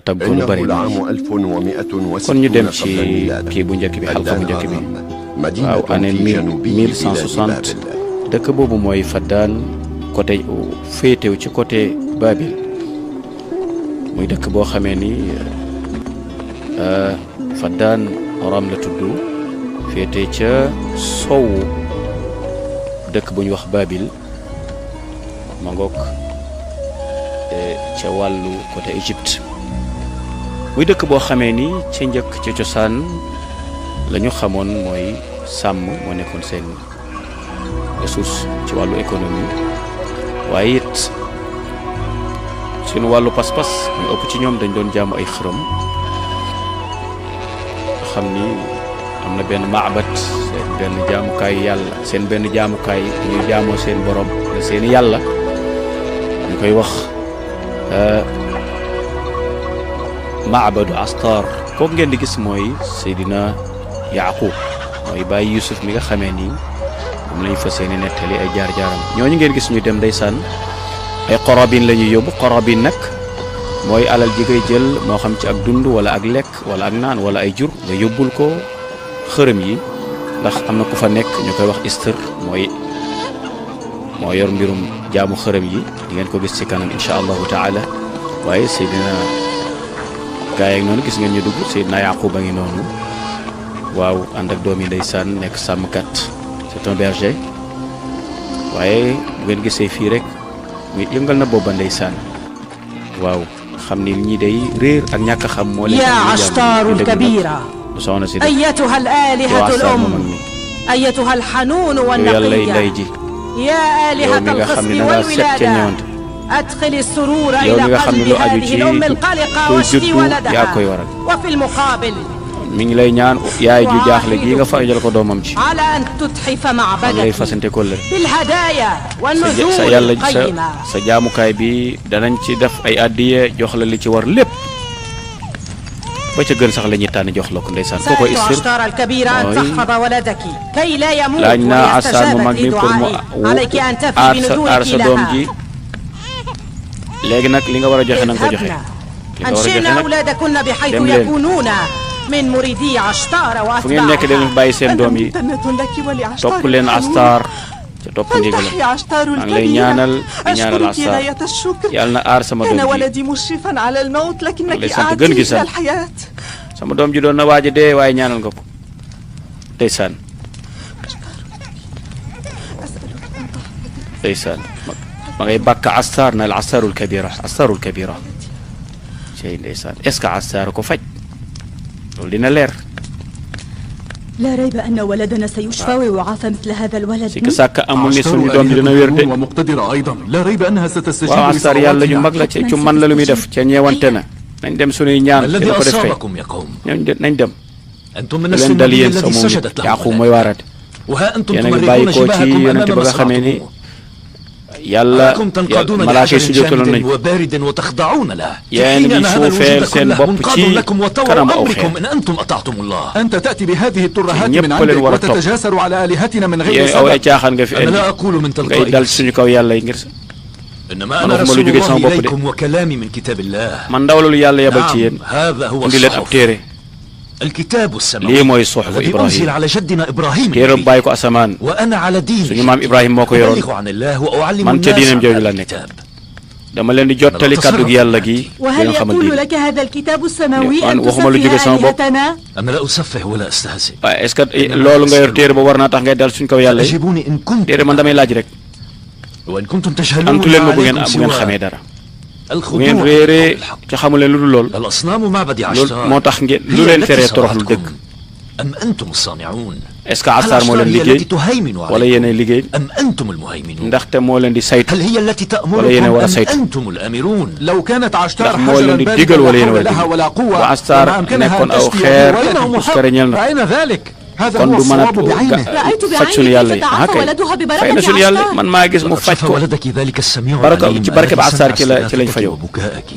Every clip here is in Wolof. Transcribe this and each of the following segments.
taggoon lu bari kon ñu dem ci kii bu njëkk bi xalqa bu njëkk bi waaw année 1160 dëkk boobu mooy Faddaan côté féetew ci côté Babil muy dëkk boo xamee ni Faddaan Aram la tudd féete ca sowu dëkk bu ñu wax Babil ma ngoog ca wàllu côté Égypte muy dëkk boo xamee ni ca njëkk ca cosaan la ñu xamoon mooy sàmm moo nekkoon seen ressource ci wàllu économie waaye it suñu wàllu pas-pas ñu ëpp ci ñoom dañ doon jaamu ay xërëm xam ni am na benn maabat seen benn jaamukaay yàlla seen benn jaamukaay ñuy jaamoo seen borom la seen yàlla ñu koy wax maabadu astar kooku ngeen di gis mooy Seydina Yaaqub mooy bàyyi Yusuf mi nga xamee ni moom lañu fas yéene nettali ay jaar-jaaram ñooñu ngeen gis ñu dem ndeysaan ay qorobin la ñuy yóbbu qorobin nag mooy alal ji ngay jël moo xam ci ak dund wala ak lekk wala ak naan wala ay jur nga yóbbul ko xërëm yi ndax am na ku fa nekk ñu koy wax Istar moo yor mbirum jaamu xërëm yi di ngeen ko gis ci kanam incha allahu taala waaye Seydina gaay ak noonu gis ngeen ñu dugg Seydina Yaquba ngi noonu waaw ànd ak doom yi ndeysaan nekk sàmmkat c'est un berger waaye bu ngeen gisee fii rek muy yëngal na booba ndeysaan waaw xam ni ñi day réer ak ñàkk xam moo leen يا عشتار الكبيرة أيتها الآلهة الأم أيتها الحنون والنقية يا آلهة الخصب والولادة أدخل السرور إلى قلب هذه الأم القلقة واشفي ولدها وفي المقابل mi ngi lay ñaan yaay ju jaaxle gi nga fajal ko doomam ci على أن تتحف معبدك lay fasante kollëre بالهدايا والنذور sa yàlla القيمة sa jaamukaay bi danañ ci def ay addiye jox la li ci war lépp ba ca gën sax la ñuy tànn jox la ko ndeysaan ko koy istir عشتار الكبيرة أن تحفظ ولدك كي لا يموت laaj naa Astar mu mag mi pour mu لدعائه عليك أن تفي aar بنذورك sa doom ji لها léegi nag li nga war a joxe na nga ko joxe اذهبنا li nga war a joxe أنشئنا nag أولادكن بحيث dem leen. يكونون من مريدي عشتار fu ngeen nekk dañu وأتباعها bàyyi seen doom yi topp leen Astar ca topp ndigal فانتحي عشتار maa ngi lay ñaanal الكبيرة di ñaanal أشكرك Astar غاية الشكر yàlla na aar sama كان doom ji ولدي مشرفا على الموت لكنك ليس أنت أعدتني جنجسا. إلى الحياة sama doom ji doon na waaj a dee waaye ñaanal nga ko ndeysaan ndeysaan ma ngay bàkk Astar na al Astarul Kabira Astarul Kabira cey ndeysaan est-ce que Astar ko faj loolu dina leer لا ريب أن ولدنا سيشفى ويعافى مثل هذا الولد si que sàkk amul ni suñu doom ji dina wér de ومقتدرة أيضا لا ريب أنها ستستجيب waaw Astar yàlla ñu mag la ci cu man la lu muy def ca ñeewante na nañ dem suñuy ñaan الذي dina ko def kay أصابكم يا قوم nañ dem أنتم من leen نسل dal النبي yéen sa الذي moom سجدت له Yaaqub mooy waaraate وها أنتم yéen a ngi bàyyi تمرقون koo ci شباهكم yonente أمام ba nga xamee ni مصرعكم yàlla أنكم تنقادون malaaka yi لحجر sujjóotaloon nañ جامد وبارد وتخضعون له في yéen حين ngi أن هذا suufeel الوجود seen كله bopp منقاد ci لكم وطور kanamu aw أمركم xeer إن أنتم أطعتم الله أنت تأتي بهذه الترهات ñépp من leen عندك war a topp. وتتجاسر على آلهتنا من غير yéen aw ay سبب caaxaan nga fi أنا indi لا أقول من ngay تلقاء dal نفسي suñu kaw yàlla yi ngir إنما أنا أنا أفهم رسول lu jóge sama الله bopp de. إليكم وكلامي من كتاب الله man ndaw loolu yàlla yebal ci yéen نعم هذا هو indi leen ab الصحف téere الكتاب lii السماوي mooy suxfu الذي أنزل Ibrahim على جدنا إبراهيم téere النبي. bàyyi ko asamaan وأنا على دين suñu maam Ibrahim moo ko yoroon أبلغ عن الله وأعلم man ca الناس diinam عن jooju هذا la nekk الكتاب dama leen di jottali kàddug yàlla gi di وهل leen xamal يقول diine لك هذا الكتاب السماوي man أن waxuma lu jóge تسفه sama bopp آلهتنا؟ أنا لا أسفه ولا أستهزئ waaye est-ce que loolu nga yor téere ba war naa tax ngay dal suñu kaw yàlla yi أجيبوني إن كنتم téere man damay laaj rek وإن كنتم تجهلون antu leen ma ما bu ngeen عليكم bu ngeen سوى xamee dara bu ngeen الخضوع réeree بالحق. ca xamu leen lu dul lool الأصنام معبد loolu عشتار moo tax ngeen lu هي leen التي teree toroxlu صنعتكم dëgg أم أنتم الصانعون est-ce que هل Astar moo عشتار leen هي التي liggéey تهيمن wala عليكم yéenay liggéey أم أنتم المهيمنون ndaxte moo leen di saytu هل هي التي ولا ينا تأمركم ولا أم سيد. أنتم الآمرون لو كانت عشتار ndax moo حجرا leen di باردا digal wala لا yéen حول wala لها ولا قوة bu Astar وما أمكنها nekkoon أن aw تشفي xeer ولده puskare ñel na رأينا ذلك هذا kon هو du mën a الصواب بعينه رأيت faj suñu بعيني yàlla كيف yi ah تعافى kay ولدها fay na ببركة suñu yàlla عشتار man maa gis mu faj شفى ko ولدك ذلك السميع بركة- العليم بركة الذي بعصار سمع كلا- كلا صراخك يفيو. وبكائك ki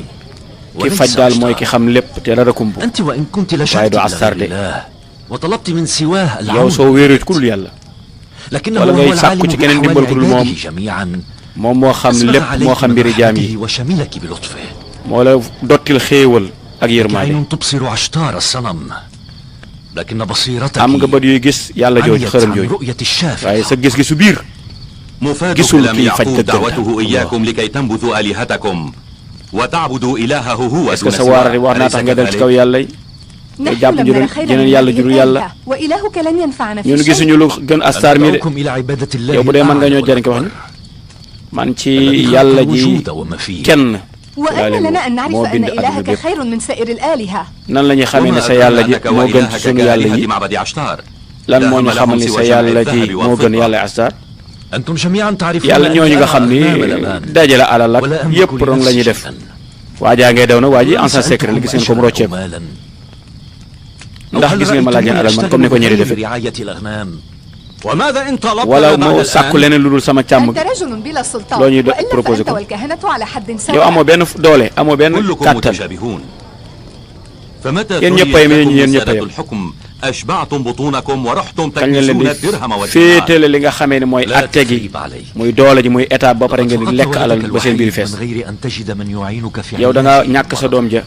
وليس faj daal mooy ki عشتار. xam lépp te dara kumbu أنت وإن كنت waaye لشأت du Astar إلى de الله وطلبت من سواه yow العون soo wéeru ci ku dul yàlla لكنه ولا هو ngay العالم sàkku ci keneen بأحوال dimbal ku dul moom عباده جميعا moom moo xam أسبغ lépp moo عليك xam mbiri jaam yi برحمته وشملك بلطفه moo la dottil xéewal ak yërmaande عين تبصر عشتار الصنم لكن بصيرتك am nga bët yuy gis yàlla jooju عميت xërëm عن jooju رؤية الشافع waaye sa gis-gisu biir مفاد جسم كلام كي يعقوب فجت دعوته الله. إياكم لكي تنبذوا آلهتكم وتعبدوا إلهه هو est-ce que دون sa waar سواه war naa tax أليس nga dem ci kaw كذلك؟ yàlla yi nga نحن jàpp لم نرى خيرا jeneen من yàlla هذه jurul yàlla الآلهة وإلهك لن ينفعنا في ñun شيء. gisuñu lu gën astar mi de أدعوكم إلى عبادة الله yow bu dee man nga ñoo jëriñ ko wax ni man ci yàlla ji الوجود وما فيه kenn وأين لنا أن نعرف moo أن bind adduna إلهك bépp خير من سائر الآلهة؟ nan la ñuy xamee ne وما sa yàlla ji أدراك moo gën ci وإلهك sunu yàlla كآلهة yi معبد عشتار lan لا moo ñu هم xamal لهم ni sa سوى جمع yàlla ji الذهب moo gën والفضة. yàlla astar أنتم جميعا تعرفون yàlla أني ñooñu nga أرى xam ni أمام الأمان dajale alal ak ولا أملك yëpp rong la ñuy لنفسي def شيئا. waajaa ngay daw na waa ji en وليس sa secret la gis ngeen ko mu أنتم rocceeku مالا. ndax gis ngeen ma laaj leen alal man comme ni ko ñëri defee رعاية الأغنام وماذا إن طلبت wala بعد moo الآن؟ sàkku leneen lu dul sama càmm أنت رجل بلا سلطان لو نيدو وإلا proposé فأنت ko. والكهنة على حد yow سواء. amoo benn doole amoo benn كلكم kàttan متشابهون فمتى ين ثريت يبقى لكم ين سادة يبقى. الحكم أشبعتم بطونكم ورحتم kañ leen leen تكنسون di الدرهم والدينار féetale li nga xamee ne mooy لا atte gi تثريب علي. muy doole ji muy état ba pare لقد ngeen di فقدت lekk alal ولدك ba seen biir الوحيد fees من غير أن تجد من يعينك في yow da nga علاجه ñàkk sa doom ja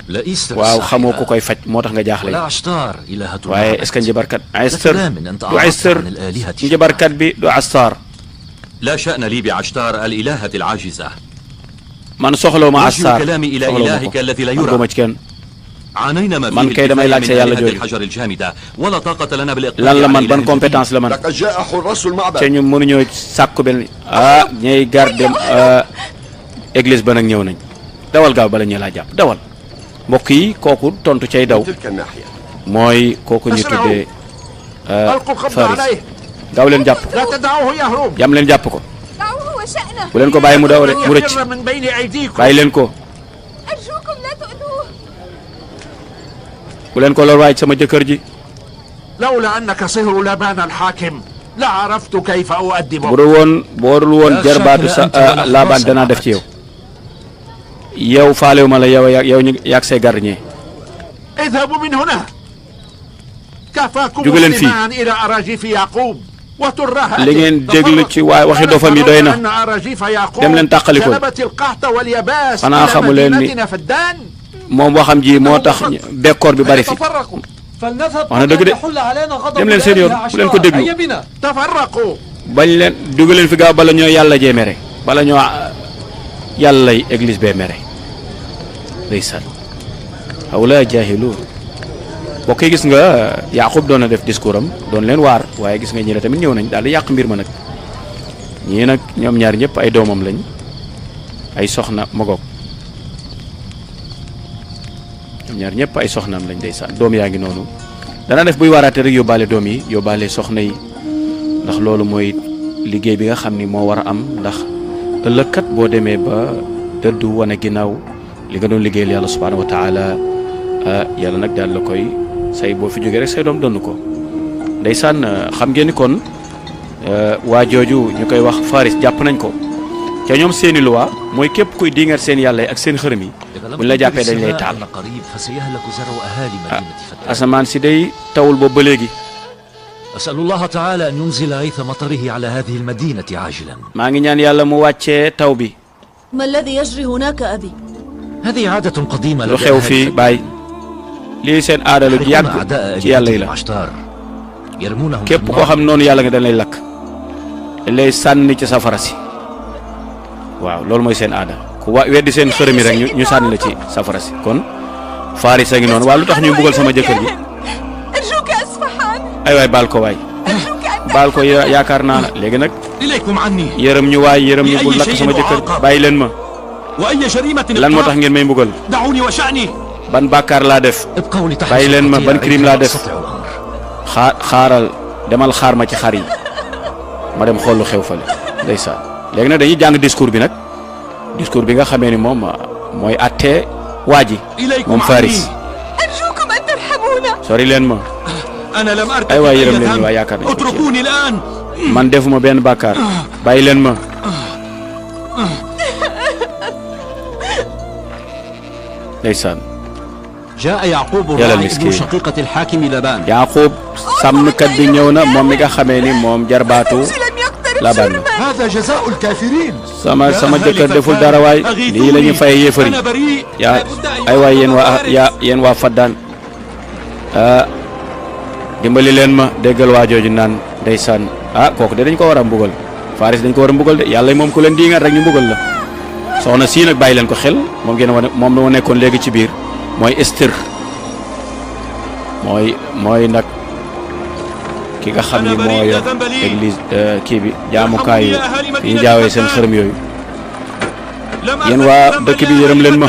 لئست waaw xamoo ku بالصحيح. koy faj moo tax nga jaaxle ولا عشتار إلهة waaye المعبد. est-ce que njabarkat لا Astar تنام أنت du أعرضت Astar عن الآلهة. njabarkat bi du Astar لا شأن لي بعشتار الإلهة العاجزة man soxlawu ma وجه Astar كلامي إلى soxlawu ma إلهك ko الذي لا man يرى gëma ci kenn عانينا ما من فيه كي دمay الكفاية laaj من sa yàlla آلهة jooju. الحجر الجامدة ولا طاقة لنا lan بالإقبال la على man ban إله جديد. compétence la man لقد جاء حراس المعبد te ñun mënuñoo sàkku benn ñay garde église ba nag ñëw nañ dawal gaaw bala ñu laa jàpp dawal mbokk yi kooku tontu cay daw تلك الناحية mooy kooku ñu tuddee ألقوا القبض Faris عليه gaaw leen jàpp لا تدعوه يهرب jam leen jàpp ko دعوه وشأنه. bu leen ko bàyyi mu daw de لن mu rëcc يفر من بين أيديكم bàyyi leen ko أرجوكم لا تؤذوه. bu leen ko lor waay sama jëkkër ji لولا أنك صهر لبان الحاكم لعرفت كيف bu أؤدبه. dul woon boo dul woon لا jarbaatu شك sa أنت ولا laabaan حراس danaa def ci المعبد. yow yow faalewu ma la yow ñu yaag say gardien اذهبوا من هنا كفاكم جوجلين فيه. استماعا إلى أراجيف يعقوب وترها li ngeen déglu ci waa waxi dofam yi doy na أن أراجيف يعقوب dem leen tàqali ko. جلبت القحط واليباس xanaa إلى xamu leen ni مدينتنا فدان moom waxam ji moo tax bekkoor bi bari fi تفرقوا فلنذهب wax na dëgg قبل de أن يحل علينا غضب dem leen seen yoon الآلهة bu leen ko عشتار. déglu هيا بنا. تفرقوا bañ leen dugg leen fi gaaw bala ñoo yàlla jee mere bala ñoo yàllay église bee mere ndeysaan hawla jaahiluun bokk yi gis nga Yaaqub doon na def discours am doon leen waar waaye gis nga ñi la tamit ñëw nañ daal di yàq mbir ma nag ñii nag ñoom ñaar ñëpp ay doomam lañ ay soxna magoog ñoom ñaar ñëpp ay soxnaam lañ ndeysaan doom yaa ngi noonu dana def buy waaraate rek yóbbaale doom yi yóbbaale soxna yi ndax loolu mooy liggéey bi nga xam ni moo war a am ndax ëllëg kat boo demee ba dëddu wane ginnaaw li nga doon liggéeyal yàlla subhaanahu wa taala yàlla nag daal la koy say boo fi jógee rek say doom donn ko ndeysaan xam ngeen ni kon waa jooju ñu koy wax Faris jàpp nañ ko ca ñoom seeni luwaa mooy képp kuy diingat seen yàlla yi ak seen xërëm yi buñ la jàppee dañ lay taal قريب فسيهلك زرع أهالي مدينة فتان. asamaan si day tawul boobu ba léegi أسأل الله تعالى أن ينزل غيث مطره على هذه المدينة عاجلا. maa ngi ñaan yàlla mu wàccee taw bi ما الذي يجري هناك أبي؟ هذه عادة قديمة lu لدى xew أهالي fii فتان. bàyyi lii seen aada lu يحرقون yàgg أعداء ci yàlla yi آلهتهم la عشتار يرمونهم képp koo xam noonu yàlla nga dañ lay lakk dañ lay sànni ci safara si waaw loolu mooy seen aada ku weddi seen xërëm yi rek ñu sànni la ci safara si kon Faris a ngi noonu waaw lu tax ñuy mbugal sama jëkkër ji أرجوك أسفحان. ay waay baal ko waay أرجوك أن baal ko yaakaar naa la léegi nag إليكم عني yërëm ñu waay yërëm ñu bul lakk sama jëkkër bàyyi leen ma وأي جريمة lan moo tax ngeen may mbugal دعوني وشأني ban bàkkaar laa def ابقوا لتحت bàyyi leen ma صوتي ban يا crime ريت laa لا def أستطيع الأمر. xaaral demal xaar ma ci xar yi ma dem xool lu xew fale ndeysaan léegi nag dañuy jàng discours bi nag discours bi nga xamee ni moom mooy attee waa ji إليكم moom Faris عني أرجوكم أن ترحمونا. sori leen ma أنا لم أرتكب ay waay أي yërëm leen ñu waay ذنب yaakaar nañ ko ci اتركوني الآن man defuma benn bàkkaar bàyyi leen ma ndeysaan جاء يعقوب يا الراعي للمسكين. ابن شقيقة الحاكم لبان Yaaqub sàmmkat bi ñëw na moom mi nga xamee ni moom jarbaatu زوجي لم يقترب laabaan la هذا جزاء الكافرين. sama jëkkër deful dara waay lii la ñu fay yéefar yi yaa ay waay yéen waa Faddaan dimbali leen ma déggal waa jooju naan ndeysaan kooku de dañ ko war a mbugal Faris dañ ko war a mbugal de yàlla moom ku leen di nga rek ñu mbugal la soxna sii nag bàyyi leen ko xel moom ngeen wane moom la ma nekkoon léegi ci biir mooy Esther mooy nag ki nga xam ni moo yor église kii bi jaamukaayu yi ñu jaawee seen xërëm yooyu yéen waa dëkk bi yërëm leen ma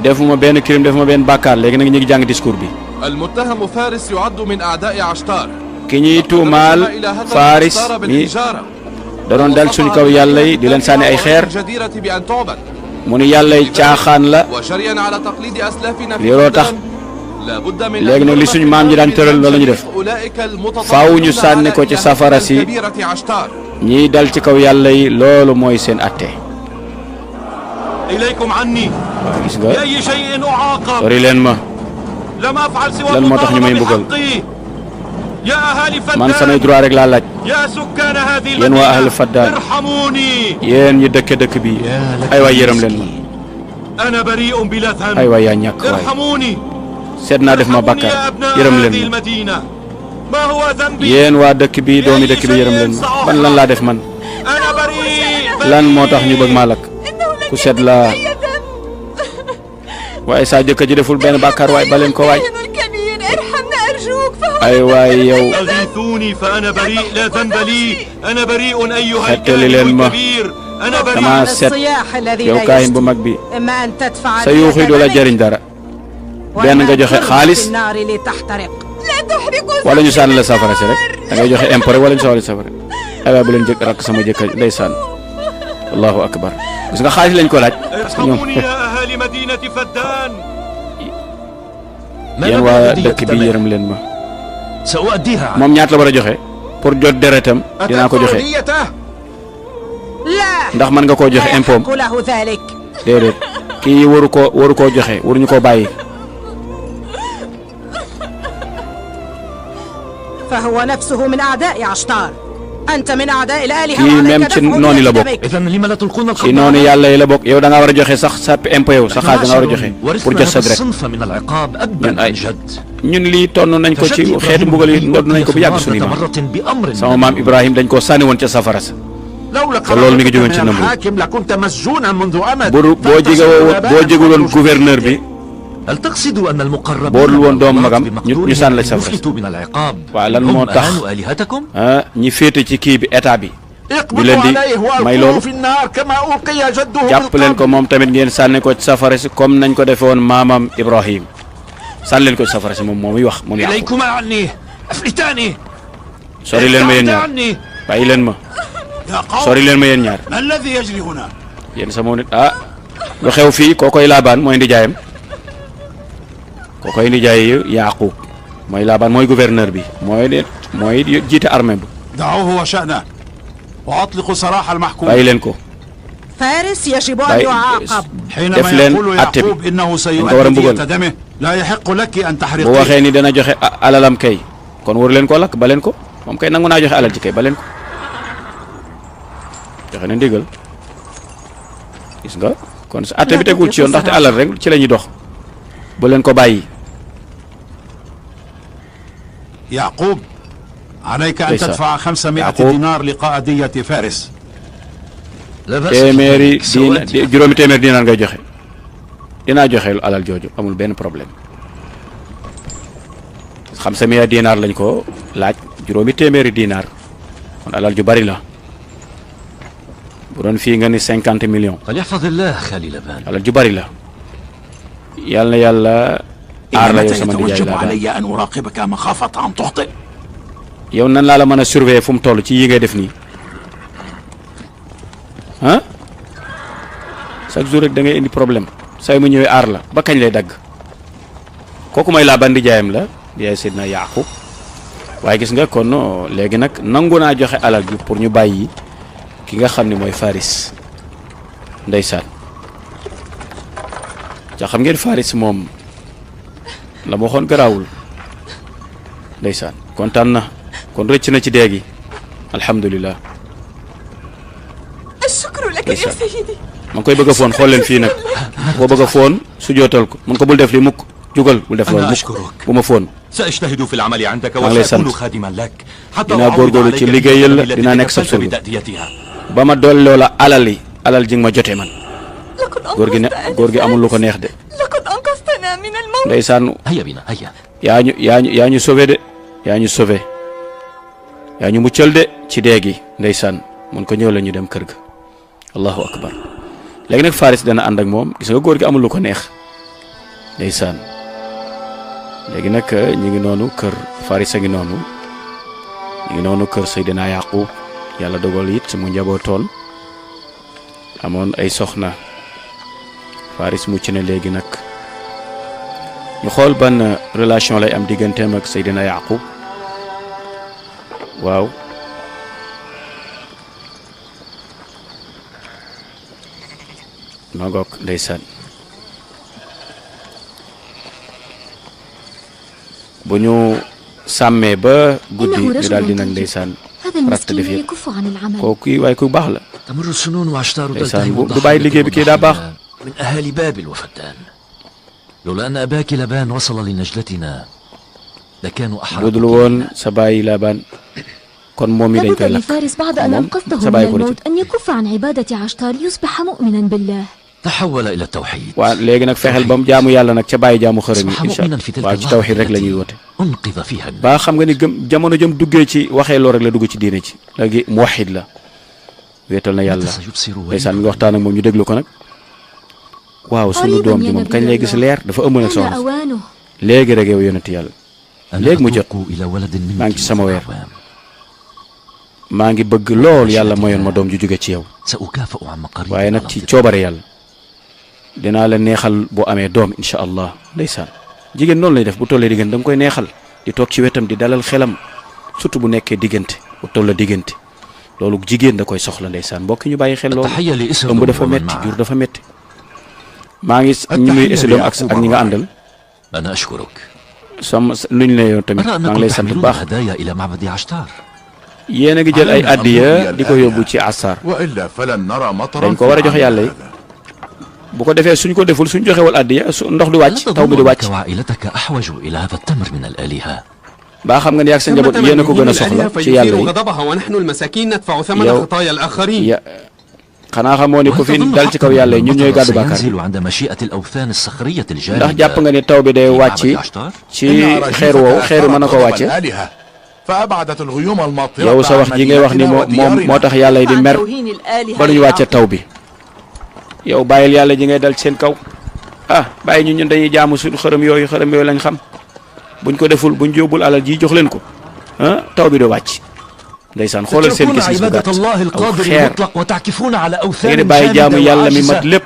defuma benn crime defuma benn bàkkaar léegi nag ñu ngi jàng discours bi المتهم فارس يعد من أعداء عشتار ki ñuy tuumaal Faris mi da doon dal suñu kaw yàlla yi di leen sànni ay xeer mu ni yàlla yi caaxaan la looloo tax léegi nag li suñu maam ji daan tëral loolu la ñu def faaw ñu sànni ko ci safara si ñiy dal ci kaw yàlla yi loolu mooy seen atte waaw gis nga sori leen ma lan moo tax ñu may mbugal man samay droit rek laa laaj yéen waa ahlu Faddaan yéen ñi dëkk bi ay waay yërëm leen ma ay waay yaa ñàkk waay seet naa def ma bàkkaar yërëm leen ma yéen waa dëkk bi doomi dëkk bi yërëm leen ma ban lan laa def man lan moo tax ñu bëgg maa lakk ku seet laa waaye saa jëkkër ji deful benn bàkkaar waay baleen ko waay ay waay yow xettali leen ma dama set yow kaayin bu mag bi sa yuuxi du la jëriñ dara benn nga joxe xaalis wala ñu sànni la safara si rek da ngay joxe impôt rek wala ñu sawali safara ay waay bu leen jëkk rakk sama jëkkër ndeysaan allahu akbar gis nga xaalis lañ ko laaj parce que ñoom yéen waa dëkk bi yërëm leen ma moom ñaata la war a joxe pour jot deretam dinaa ko joxe ndax mën nga koo joxe impôt déedéet kii waru koo joxe waruñu koo bàyyi فهو نفسه من أعداء عشتار أنت من أعداء الآلهة kii même ci noonu la bokk ci noonu yàlla yi la bokk yow da nga war a joxe sax sa impôt yow sa xaalis da nga war a joxe pour jot sa deret ñun lii tonn nañ ko ci xeetu mbugal yi ndodd nañ ko bu yàgg suñu maam sama maam Ibrahim dañ koo sànni woon ca safara sa te loolu mi ngi jógoon ci Namrud boo jégul woon gouverneur bi boo dul woon doomu magam ñu sànni la safara waaw lan moo tax ñi féete ci kii bi état bi ñu leen di may loolu jàpp leen ko moom tamit ngeen sànni ko ci safara si comme nañ ko defe woon maamam Ibrahim sànni leen ko ci safara si moom muy wax moom yàqu sori leen ma yéen ñaar bàyyi leen ma sori leen ma yéen ñaar yéen sama nit lu xew fii koo koy Laabaan mooy ndijaayam koo koy ndijaay Yaaqub mooy Laabaan mooy gouverneur bi mooy jiite armée bi bàyyi leen ko فارس يجب أن يعاقب def leen atte bi dañ ko war a mbugal bu waxee ni dana joxe alalam kay kon waru leen koo lakk ba leen ko moom kay nangu naa joxe alal ci kay ba leen ko joxe na ndigal gis nga kon sa atte bi tegul ci yoon ndaxte alal rek ci la ñuy dox bu leen ko bàyyi يعقوب عليك أن تدفع 500 دينار لقائدية فارس téeméeri juróomi téeméeri dinar ngay joxe dinaa joxe alal jooju amul benn problème 500 dinar lañ ko laaj juróomi téeméeri dinar kon alal ju bari la bu doon fii nga ni 50 millions alal ju bari la yàlla na yàlla aar la yow sama nijaay laa yow nan laa la mën a surveiller fu mu toll ci yi ngay def nii chaque jour rek da ngay indi problème say mu ñëwee aar la ba kañ lay dagg kooku may Laabaan nijaayam la yaay Seydina Yaaqub waaye gis nga kon léegi nag nangu naa joxe alal bi pour ñu bàyyi ki nga xam ne mooy Faris ndeysaan ca xam ngeen Faris moom la ma waxoon garaawul ndeysaan kontaan na kon rëcc na ci déegi alhamdulilah. الشكر لك يا سيدي. ma ngi koy bëgg a foon xool leen fii nag boo bëgg a foon su jootal ko mun ko bul def li mukk jugal bul def loolu mukk bu ma foon. سأجتهد في العمل عندك maa ngi lay sant وسأكون خادما لك حتى dinaa góorgóorlu ci liggéeyal la dinaa nekk sab surga ba ma dolloo la alal ji nga ma jotee man. góor gi amul lu ko neex de. لقد أنقذتنا من الموت. ndeysaan هيا بنا هيا. yaa ñu sauvé de yaa ñu sauvé yaa ñu muccal de ci dee gi ndeysaan mun ko ñëw la ñu dem kër ga allahu akbar. léegi nag Faris dana ànd ak moom gis nga góor gi amul lu ko neex ndeysaan léegi nag ñu ngi noonu kër Faris a ngi noonu kër Seydina Yaqub yàlla dogal it mu njabootoon amoon ay soxna Faris mucc na léegi nag ñu xool ban relation lay am digganteem ak Seydina Yaqub waaw magoog ndeysaan bu ñu sàmmee ba guddi ñu daal di nag ndeysaan rafet def yëpp kooku waaye ku baax la تمر السنون وعشتار ndeysaan du bàyyi liggéey bi kii daa baax من أهالي بابل وفتان لولا أن أباك لبان وصل لنجدتنا لكانوا أحرى budul woon sa bàyyi Laabaan kon moom mi dañ koy لابد lakk لفارس بعد أن أنقذته من الموت أن يكف عن عبادة عشتار ليصبح مؤمنا بالله. تحول إلى التوحيد. waa léegi nag fexeel ba mu jaamu yàlla nag ca bàyyi jaamu xërëm yi incha allah waaw ci tawxiid rek la ñuy woote. أنقذ فيها ba xam nga ni gëm jamono jëm duggee ci waxee loo rek la dugg ci diine ci léegi muwahhid la wéetal na yàlla ndeysaan mi ngi waxtaan ak moom ñu déglu ko nag waaw sunu doom ji moom kañ lay gis leer dafa ëmb nag soxna léegi rek yow yonent yàlla léegi mu jot maa ngi ci sama weer maa ngi bëgg lool yàlla mayoon ma doom ju jóge ci yow waaye nag ci coobare yàlla dinaa la neexal boo amee doom incha allah ndeysaan jigéen noonu lay def bu tollee diggante da nga koy neexal di toog ci wetam di dalal xelam surtout bu nekkee diggante bu toll diggante loolu jigéen da koy soxla ndeysaan mbokk ñu bàyyi xel loolu ëmb dafa metti jur dafa metti maa ngi ñu nuy Esdom ak ñi nga àndal sama nuñ la yow tamit maa ngi lay sant bu baax yéen a ngi jël ay addiya di ko yóbbu ci Astar dañ ko war a jox yàlla yi bu ko defee suñ ko deful suñ joxewal addiya su ndox du wàcc taw bi du wàcc baa xam nga ni ak sa njaboot yéen a ko gën a soxla ci yàlla yi yow xanaa xamoo ni ku fi dal ci kaw yàlla yi ñun ñooy gàddu bàkkaar ndax jàpp nga ni taw bi day wàcc ci xeer woowu xeer mën na ko wàcce yow sa wax ji ngay wax ni moo tax yàlla yi di mer ba duñu wàcce taw bi yow bàyyil yàlla ji ngay dal ci seen kaw bàyyi ñun dañuy jaamu suñu xërëm yooyu lañ xam buñ ko deful buñ jóobul alal ji jox leen ko taw bi do wàcc ndeysaan xoolal seen gis-gis bu gàtt aw xeer ngeen di bàyyi jaamu yàlla mi mat lépp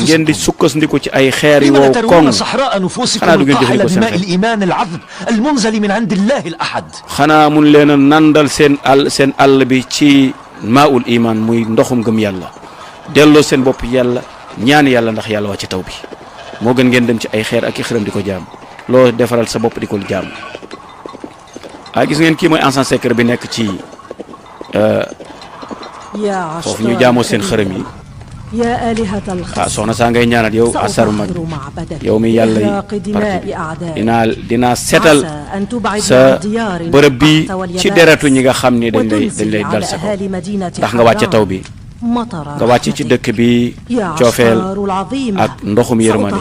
ngeen di sukkandiku ci ay xeer yi wow koŋ xanaa du ngeen jëfandikoo seen xel xanaa mun leen a nandal seen àll bi ci maaul iman muy ndoxum gëm yàlla delloo seen bopp yàlla ñaan yàlla ndax yàlla wàcc taw bi moo gën ngeen dem ci ay xeer ak i xërëm di ko jaam loo defaral sa bopp di ko jaam gis ngeen kii mooy encens secret bi nekk ci foofu ñu jaamoo seen xërëm yi soxna saa ngay ñaanal yow asar mag yow mi yàlla yi parti dinaa setal sa bërëb bi ci deretu ñi nga xam ni dañ lay dal sa kaw ndax nga wàcce taw bi nga wàcc ci dëkk bi coofeel ak ndoxum yërmande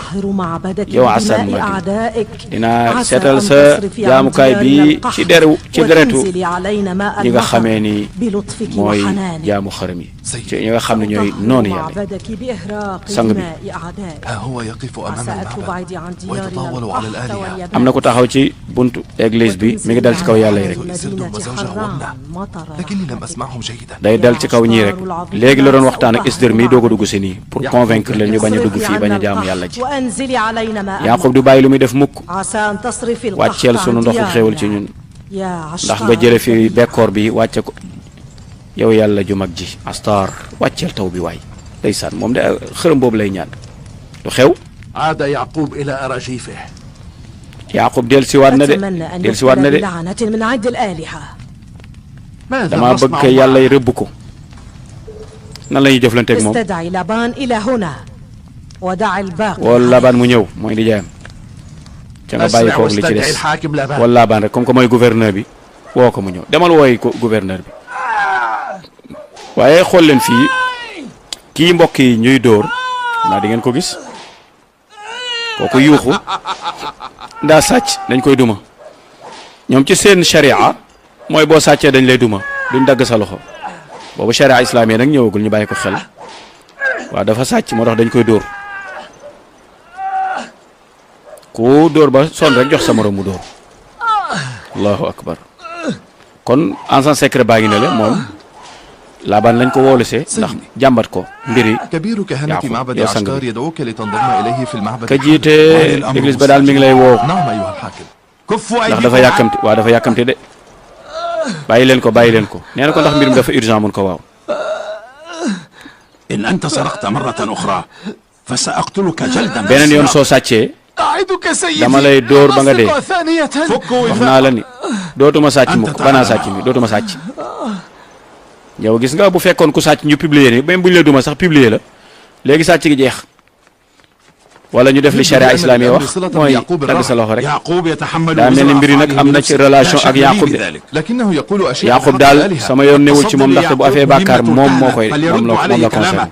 yow asar mag dinaa seetal sa jaamukaay bi ci deretu ñi nga xamee ni mooy jaamu xërëm yi ci ñi nga xam ne ñooy noonu yàlla sang bi am na ko taxaw ci buntu église bi mi ngi dal ci kaw yàlla yi rek day dal ci kaw ñii rek léegi la doon waxtaan ak Esther mi doog a dugg si nii pour convaincre leen ñu bañ a dugg fii bañ a jaamu yàlla ji Yaqub du bàyyi lu muy def mukk wàcceel sunu ndoxu xéewal ci ñun ndax nga jële fi bekkoor bi wàcce ko yow yàlla ju mag ji Astar wàcceel taw bi waay ndeysaan moom de xërëm boobu lay ñaan du xew Yaqub del si waat na de dama bëgg kay yàlla rëbb ko nan la ñuy jëflanteeg moom استدعي لابان إلى هنا ودع الباقي wala Laabaan mu ñëw mooy di jaayam ca nga bàyyi koog li ci des wala Laabaan rek comme que mooy gouverneur bi woo ko mu ñëw demal wooy ko gouverneur bi waaye xool leen fii kii mbokk yi ñuy dóor naa di ngeen ko gis kooku yuuxu ndaa sàcc dañ koy duma ñoom ci seen sharia mooy boo sàccee dañ lay duma duñ dagg sa loxo boobu sharia islaami nag ñëwagul ñu bàyyi ko xel waaw dafa sàcc moo tax dañ koy dóor ku dóor ba sonn rek jox sa morom mu dóor allahu akbar kon agent secret baa ngi ne le moom Laabaan lañ ko woolusee ndax jàmbat ko mbiri كبير كهنة معبد yow sang عشتار bi يدعوك لتنضم إليه في المعبد ka jiite église ba daal mi ngi lay woo نعم أيها الحاكم ndax dafa yàkkamti waaw dafa yàkkamti de bàyyi leen ko nee na ko ndax mbirum dafa urgent mun ko waaw إن أنت سرقت مرة أخرى فسأقتلك جلدا beneen yoon soo sàccee أعدك سيدي dama lay dóor ba nga dee أصدق ثانية wax naa la ni dootuma sàcc mukk banaa sàcc mi dootuma sàcc yow gis nga bu fekkoon ku sàcc ñu publier ni même bu ñu la duma sax publier la léegi sàcc gi jeex wala ñu def li charia islami wax mooy dagg sa loxo rek يعقوب يتحمل daa mel ni mbiri nag am na ci relation ak Yaqub de لكنه يقول أشياء Yaqub daal sama yoon newul ci moom ndaxte bu afee bàkkaar moom moo koy moom la concerné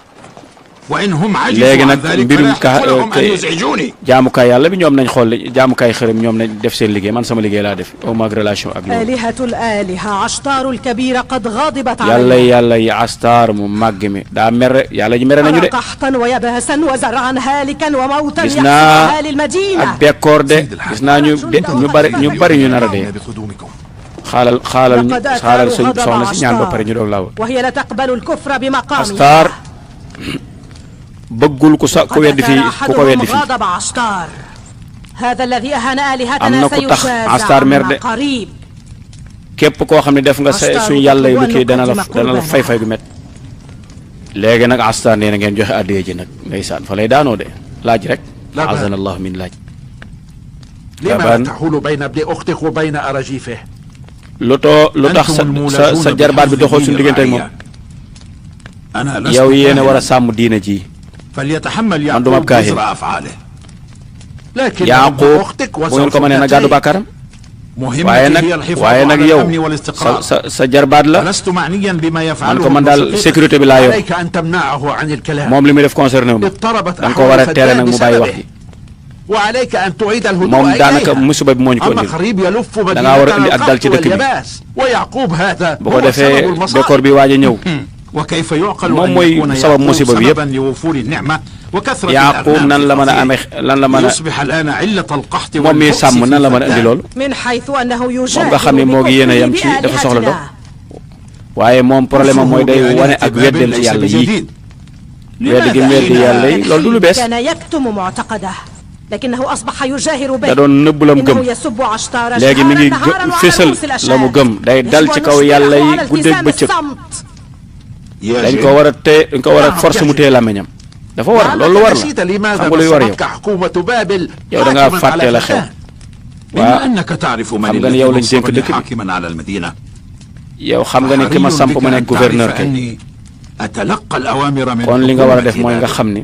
وإنهم léegi عجزوا عن nag ذلك mbirum فلا تدخلهم أن يزعجوني jaamukaay yàlla bi ñoom nañ xool jaamukaay xërëm ñoom nañ def seen liggéey man sama liggéey laa def au mag relation ak loolu آلهة الآلهة عشتار الكبيرة قد غضبت yàlla علينا yàlla yi Astar mu màgg mi daa mer yàlla ji mere nañu de قحطا ويبهسا وزرعا هالكا وموتا gis يحصد naa أهالي المدينة ak bekkoor de gis naa ñu bari ñu nar a dee بقدومكم xaalal لقد xaalal أثاروا غضب soxna si ñaan ba pare ñu عشتار doog laa wër وهي لا تقبل الكفر بمقامها Astar bëggul ku sa ku قد weddi fii أثار ku ko weddi أحدهم fii غضب عشتار هذا الذي أهان am آلهتنا na ku tax سيجازى Astar mer عما de قريب képp koo xam ne def nga Astar suñu yàlla yi lu yaqulu kii dana la annuqaddima dana la qurbana. fay gu met léegi nag Astar nee na ngeen joxe addiya ji nag ndeysaan fa lay daanoo de laaj rek Laabaan. azana allah min laaj لما لا Laabaan تحول بين ابن أختك وبين أراجيفه lu tax sa jarbaat bi doxoo suñu diggante ak moom أنا لست yow yéen a كاهنا. war a sàmm diina ji فليتحمل عندهم يعقوب كاهن. وزر أفعاله لكن ابن Yaaqub أختك bu ngeen ko mënee na gàddu bàkkaaram waaye مهمتي nag هي الحفاظ waaye nag على yow الأمن والاستقرار sa jarbaat la لست معنيا بما man يفعله ko man daal المصدق. sécurité bi laa yor عليك أن تمنعه عن الكلام moom li muy def concerné wu ma اضطربت da nga ko war a أحوال tere فتان nag mu bàyyi wax بسببه ji وعليك أن تعيد الهدوء moom daanaka إليها musiba bi moo ñu ko أما indil خريب يلف da ngaa war a indi مدينة ak dal ci القحط dëkk bi واليباس ويعقوب هذا bu ko هو سبب defee المصائب décor bi waaj a ñëw وكيف يعقل moom أن mooy يكون sabab يعقوب musiba bi yëpp سببا لوفور النعمة وكثرة Yaaqub الأغنام nan la mën a في amee lan la mën a يصبح الآن علة القحط moom mi والبؤس sàmm nan la mën a في indi loolu من حيث أنه moom nga xam ne يجاهر moo ngi yéen a yem ci بكفره dafa soxla dox بآلهتنا waaye moom problème am mooy day كفره wane ak بآلهة weddel بابل ci ليس yàlla yii بجديد. weddi gi mu weddi yàlla yi loolu du lu bees كان يكتم معتقده لكنه أصبح يجاهر da به doon nëbb la mu gëm إنه يسب عشتار léegi mi ngi نهارا وعلى fésal رؤوس la mu الأشهاد. gëm day dal ci kaw yàlla yi على guddeeg التزام bëccëg الصمت. dañ ko war a téye dañ ko war a force mu téye làmmiñam dafa war loolu war la نسيت xam لماذا nga luy war yow نصبتك حكومة بابل yow da ngaa حاكما fàtte على la xew فتاة. بما أنك تعرف من xam nga ni الذي yow lañ dénk نصبني dëkk bi حاكما على المدينة yow xam nga ni ki ma samp ma nekk gouverneur kay أني أتلقى الأوامر من kon li nga war a def حكومة mooy nga بابل xam ni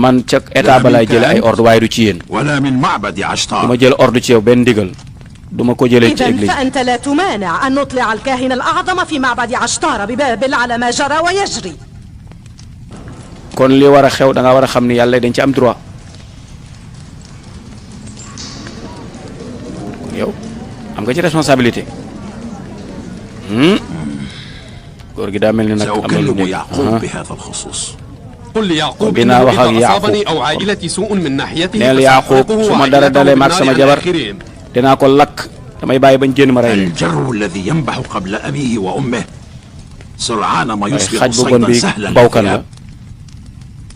man ca état ba laay jële ay ordre waaye du ci yéen ولا من معبد du ma عشتار jël ordre ci yow benn ndigal du ma ko jëlee ci إذا église فأنت لا تمانع أن نطلع الكاهن الأعظم في معبد عشتار ببابل على ما جرى ويجري. kon li war a xew da nga war a xam ni yàlla dañ ci am droit yow am nga ci responsabilité góor gi daa mel ni nag am na lu سأكلم nekk يعقوب بهذا الخصوص قل ليعقوب بنا إنه وحق إذا يعقوب. أصابني أو عائلتي سوء من ناحيته neel Yaaqub فسأحرقه su ma dara وعائلته dalee maag بالنار sama على jabar الآخرين. dinaa ko lakk damay bàyyi bañ génn ma rey leen الجرو الذي ينبح قبل أبيه وأمه سرعان ما يصبح xaj bu bon صيدا bi سهلا bawkan la للذئاب.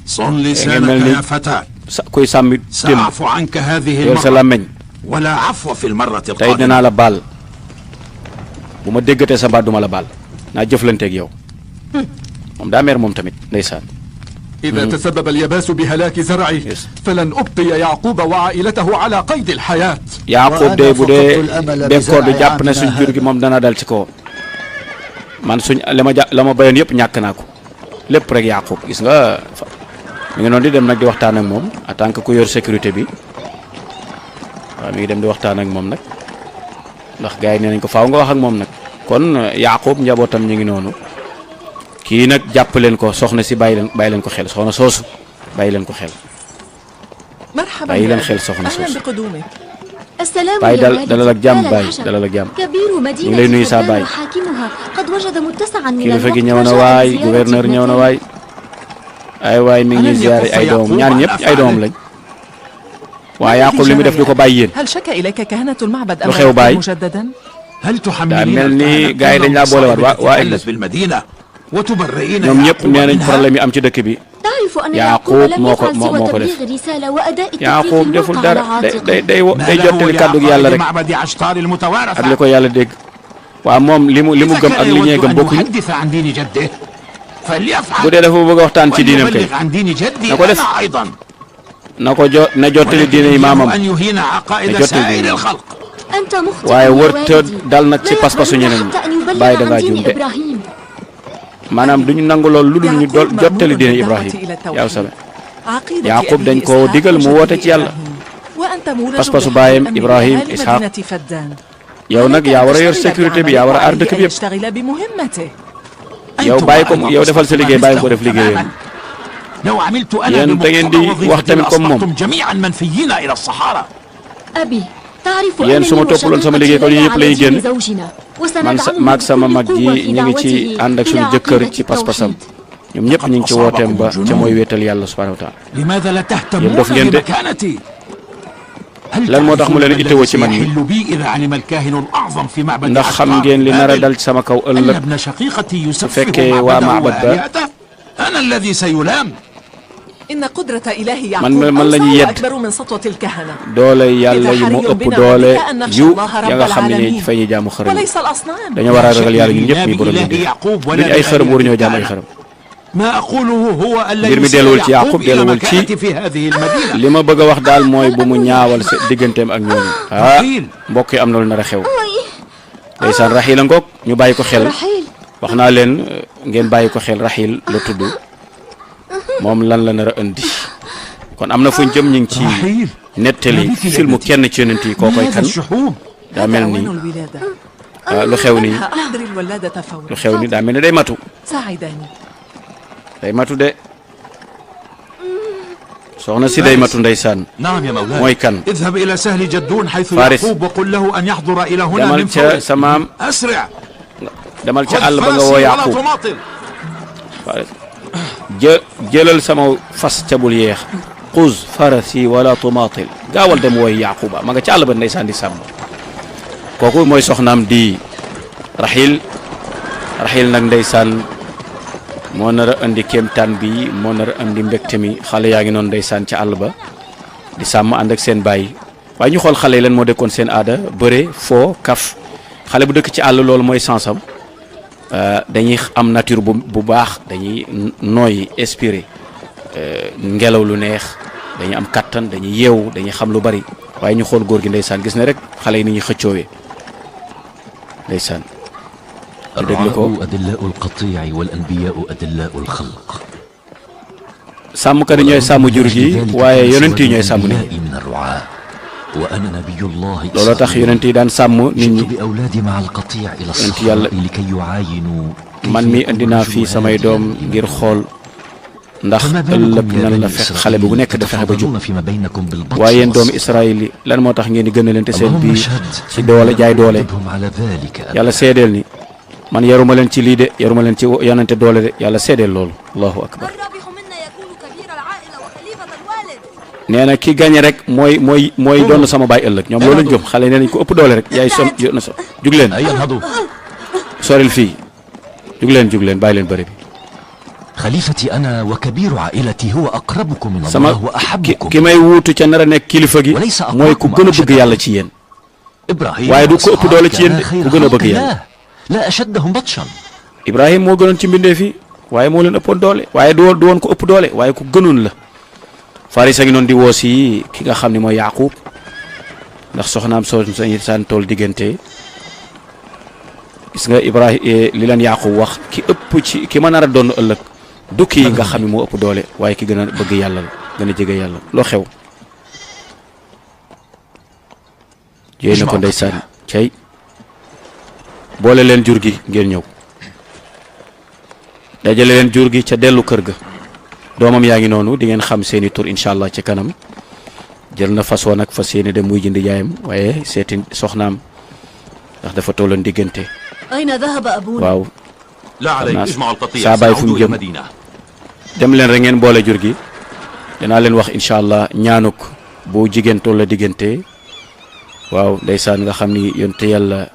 صن mel لسانك ni يا فتى sa kuy sàmmi démb سأعفو عنك هذه yor sa المرة làmmeñ ولا عفو في المرة tey القادمة dinaa la baal bu ma déggatee sa baat duma la baal naa jëflanteeg yow moom daa meer moom tamit ndeysaan إذا تسبب اليباس بهلاك زرعه فلن أبقي يعقوب وعائلته على قيد الحياة. Yaaqub de bu dee bekkoor bi jàpp na suñ jur gi moom dana dal ci kaw man suñ la ma bayoon yëpp ñàkk naa ko lépp rek Yaqub gis nga mi ngi noonu di dem nag di waxtaan ak moom en tant que ku yor sécurité bi waaw mi ngi dem di waxtaan ak moom nag ndax gars yi nee nañ ko faaw nga wax ak moom nag kon Yaqub njabootam ñu ngi noonu kii nag jàpp leen ko soxna si bàyyi leen ko xel soxna soosu bàyyi leen ko xel bàyyi leen xel soxna soosu baay dalal ak jàmm baay dalal ak jàmm ñu ngi lay nuyu saa baay kilifa gi ñëw na waay gouverneur ñëw na waay ay waay mi ngi ñuy ziare ay doom ñaar ñëpp ay doom lañ waaye Yaqub li mu def di ko bàyyi yéen lu xew baay daa mel ni gars yi dañ laa boole waat waa église ñoom ñëpp nee nañ problème yi am ci dëkk bi Yaqub moo ko def Yaqub deful dara day jottali kàddu gi yàlla rek ak li ko yàlla dégg waaw moom li mu gëm ak li ñee gëm bokkuñu bu dee dafa bëgg a waxtaan ci diinam kay na ko def na jottali diine yi maamam na jottali diine yi waaye wërta dal nag ci pas-pasu ñeneen ñi bàyyi da ngaa juum de maanaam duñu nangu lool lu dul ñu jottali diine Ibrahim yaa same Yaqub dañ ko digal mu woote ci yàlla pas-pasu baayam Ibrahim Ishaq yow nag yaa war a yor sécurité bi yaa war a aar dëkk bi yëpp yow bàyyi ko yow defal sa liggéey bàyyi ko def liggéeyam yéen da ngeen di wax tamit comme moom yéen su ma toppaloon sama liggéey kon yéen ñëpp lay génn man maag sama mag ji ñu ngi ci ànd ak suñu jëkkër ci pas-pasam ñoom ñëpp ñu ngi ci wooteem ba ca mooy wéetal yàlla subhanahu wa taala yéen dof ngeen de lan moo tax mu leen itteewoo ci man mi ndax xam ngeen li nar a dal ci sama kaw ëllëg su fekkee waa Maabad ba man la ñuy yedd doole yàlla yi moo ëpp doole yu ya nga xam ne ni fay ñu jaamu xërëm dañoo war a ragal yàlla ñun ñëpp ñi borom bi duñ ay xërëm waruñoo jaam ay xërëm mbir mi delluwul ci Yaqub delluwul ci li ma bëgg a wax daal mooy bu mu ñaawal sa digganteem ak ñooñu mbokk yi am na lu nar a xew ndeysaan Raxiil a ngoog ñu bàyyi ko xel wax naa leen ngeen bàyyi ko xel Raxiil la tudd moom lan la nar a indi kon am na fuñ jëm ñu ngi ci nettali filmu kenn ci yonent yi koo koy kan daa mel ni lu xew ni daa mel ni day matu de soxna si day matu ndeysaan mooy kan Faris demal ca sa maam demal ca àll ba nga woo Yaqub Faris jëlal sama fas ca bul yeex xuz farasi wala tumatil gaawal dem wooy Yaquba ma nga ca àll ba ndeysaan di sàmm kooku mooy soxnaam di Raxiil nag ndeysaan moo nar a indi kéemtaan bi moo nar a indi mbégte mi xale yaa ngi noonu ndeysaan ca àll ba di sàmm ànd ak seen baay waaye ñu xool xale yi lan moo dekkoon seen aada bëre foo kaf xale bu dëkk ci àll loolu mooy sansam dañuy am nature bu baax dañuy nooy inspiré ngelaw lu neex dañuy am kattan dañuy yeewu dañuy xam lu bari waaye ñu xool góor gi ndeysaan gis ne rek xale yi ni ñuy xëccoowee ndeysaan déglu ko sàmmkat yi ñooy sàmm jur gi waaye yonent yi ñooy sàmm nit ñi looloo tax yonent yi daan sàmm nit ñi yonent yàlla man mi indi naa fii samay doom ngir xool ndax ëllëg nan la fekk xale bu nekk da fexe ba jub waaye yéen doomu Israël yi lan moo tax ngeen di gën a leen te seen biir ci doole jaay doole yàlla seedeel ni man yaruma leen ci lii de yaruma leen ci yonente doole de yàlla seedeel loolu allahu akbar nee na ki gañe rek mooy doon sama baay ëllëg ñoom loolu lañ gëm xale nee nañ ko ëpp doole rek yaay na so jug leen soril fii jug leen bàyyi leen bëri bi xalifati ana wa kabiru ailati huwa aqrabukum min sama Allah wa ahabbukum ki may wuutu ca nar a nekk kilifa gi mooy ku gën a bëgg yàlla ci yéen waaye du ko ëpp doole ci yéen ku gën a bëgg yàlla la ashaddahum batshan Ibrahim moo gënoon ci mbindee fi waaye moo leen ëppoon doole waaye du woon ko ëpp doole waaye ku gënoon la Faris a ngi noonu di woo si ki nga xam ne mooy Yaqub ndax soxnaam soo sañ saan tool diggante gis nga Ibrahim li leen Yaqub wax ki ëpp ci ki ma nar a doon ëllëg du kii nga xam ne moo ëpp doole waaye ki gën a bëgg yàlla la gën a jege yàlla loo xew yooyu na ko ndeysaan cey boole leen jur gi ngeen ñëw dajale leen jur gi ca dellu kër ga doomam yaa ngi noonu di ngeen xam seeni tur incha allah ci kanam jël na façon nag fas yéene dem muy jëndi yaayam waaye seeti soxnaam ndax dafa tolloon diggante waaw saa bàyyi fu mu jëm dem leen rek ngeen boole jur gi dinaa leen wax incha allah ñaanuk bu jigéen toll diggante waaw ndeysaan nga xam ni yonte yàlla